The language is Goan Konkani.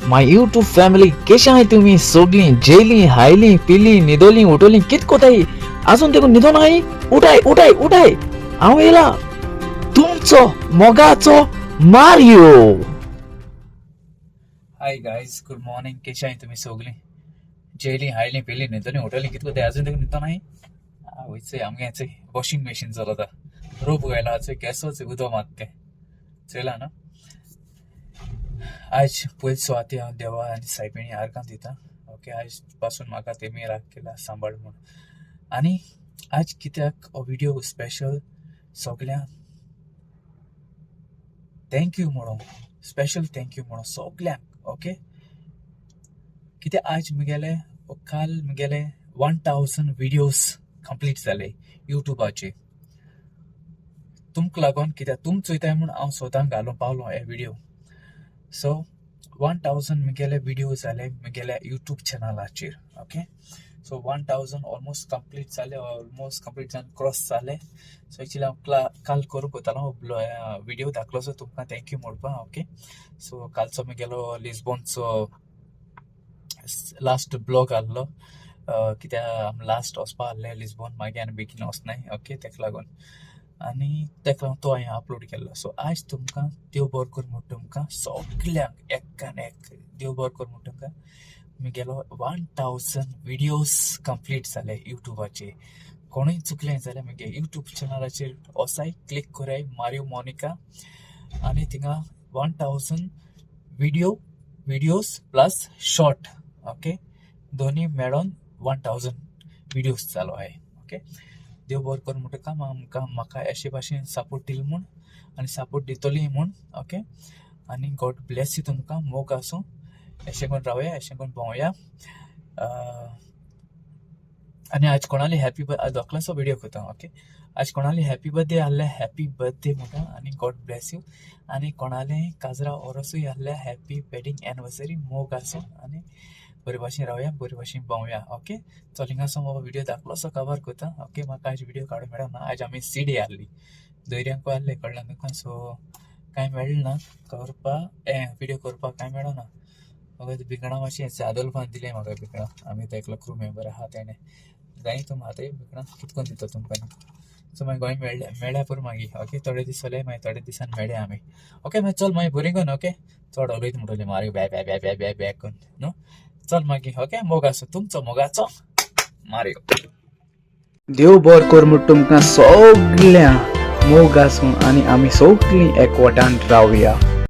My YouTube family, केशे आहाय तुमी सोगलीं? जेयलीं, हायलीं, पिलीं, न्हिदोलीं, उठोलीं, कित कोताय? आजून देखून न्हिदोन आहाय? उठाय, उठाय, उठाय, हांव येयला, तुमचो मोगाचो Mario. Hi guys, good morning. केशे आहाय तुमी सोगलीं? जेयलीं, हायलीं, पिलीं, न्हिदोलीं, उठोलीं, कित कोताय? आजून देखून न्हिदोन आहाय? वयचय आमगे चय वॉशिंग मशीन चलता, रोप घायला, चय केसोच उदो मात तें चोयला न्हू. आयज पयली सुवाती हांव देवा आनी सायबिणी आर्गां दिता, ओके. आयज पासून म्हाका तेमी राखला, सांबाळ म्हूण. आनी आज कित्याक हो व्हिडिओ स्पेशल, सगळ्यांक thank you म्हणून, स्पेशल thank you म्हणून सगळ्यांक, ओके. कित्याक आज मुगेले, काल मुगेले 1000 व्हिडियोज कंप्लीट जाले युट्यूबाचेर तुमकां लागून. कित्याक तुम चोयताय म्हूण हांव स्वताक घालूंक पावलो हे व्हिडिओ. सो 1000 मुगेले व्हिडिओ जाले मुगेल्या युट्यूब चॅनलाचेर, ओके. सो 1000 ऑलमोस्ट कंप्लीट जाले, ऑलमोस्ट कंप्लीट जावन क्रॉस जाले. सो एक्चुली हांव काल करूंक वतालो व्हिडिओ धाकलोसो तुमकां thank you म्हणपाक, ओके. सो कालचो मुगेलो लिस्बोनचो लास्ट ब्लॉग आहलो, कित्याक आमी लास्ट वचपा आहले लिस्बोन, मागीर आनी बेगीन वचनाय, ओके. तेका लागून आनी तेका लागून तो हांवें अपलोड केल्लो. सो आयज तुमकां देव बरो कर म्हूण, तुमकां सगल्यांक एकान एक देव बरो कर म्हूण. तुमकां मुगेलो 1000 व्हिडियोज कंप्लीट जाले युट्यूबाचेर. कोणूय चुकलें जाल्यार मुगे युट्यूब चॅनलाचेर वचाय, क्लिक कराय मारियो मोनिका आनी थिंगा 1000 videos plus short, okay, दोनी मेळोन 1000 व्हिडियोज जालो आहाय, ओके. देव बरो करूं म्हणटा आमकां, म्हाका अशे भाशेन सपोर्ट दिल म्हूण आनी सपोर्ट दितली म्हूण, ओके. आनी गॉड ब्लेस you तुमकां. मोग आसूं, अशें करून रावया, अशें करून भोंवया. आनी आज कोणाली हॅपी, धाकलोसो व्हिडिओ करता, ओके. आज कोणाली हॅपी बर्थडे आहले, हॅपी बर्थडे म्हणटा आनी गॉड ब्लेस you. आनी कोणाले काजरा ओरोसूय आहले, हॅपी वेडींग एनिवर्सरी. मोग आसूं आनी बरे भाशेन रावया, बरे भाशेन भोंवया, ओके. चल, हिंगासो हो व्हिडिओ धाकलोसो कवर करता, ओके. म्हाका आयज व्हिडिओ काडूंक मेळना. आयज आमी सिडी आहली, दर्यांकूय आहले, कळ्ळें तुमकां? सो कांय मेळना ना करपा, हें व्हिडिओ करपाक कांय मेळना. म्हाका भिकणां मातशें आदोल्फान दिलें म्हाका भिकणां. आमी तो एकलो क्रू मेंबर आहा, तेणें जाय तुम आतां भिकणां कितकोन दिता तुमकां. सो मागीर गोंय मेळ्ळें, मेळ्ळ्या पुरो मागीर, ओके. थोडे दीस जाले, मागीर थोडे दिसान मेळ्ळे आमी, ओके. मागीर चल, मागीर बरी करून, ओके. चड उलयता म्हणटली मागीर बॅ बॅ बॅ बॅ बॅ बॅ करून न्हू. चल मागीर, ओके. मोग आसूं, तुमचो मोगाचो मारियो. देव बरो कर म्हूण तुमकां सगळ्यांक. मोग आसूं आनी आमी सगळीं एकवटान रावया.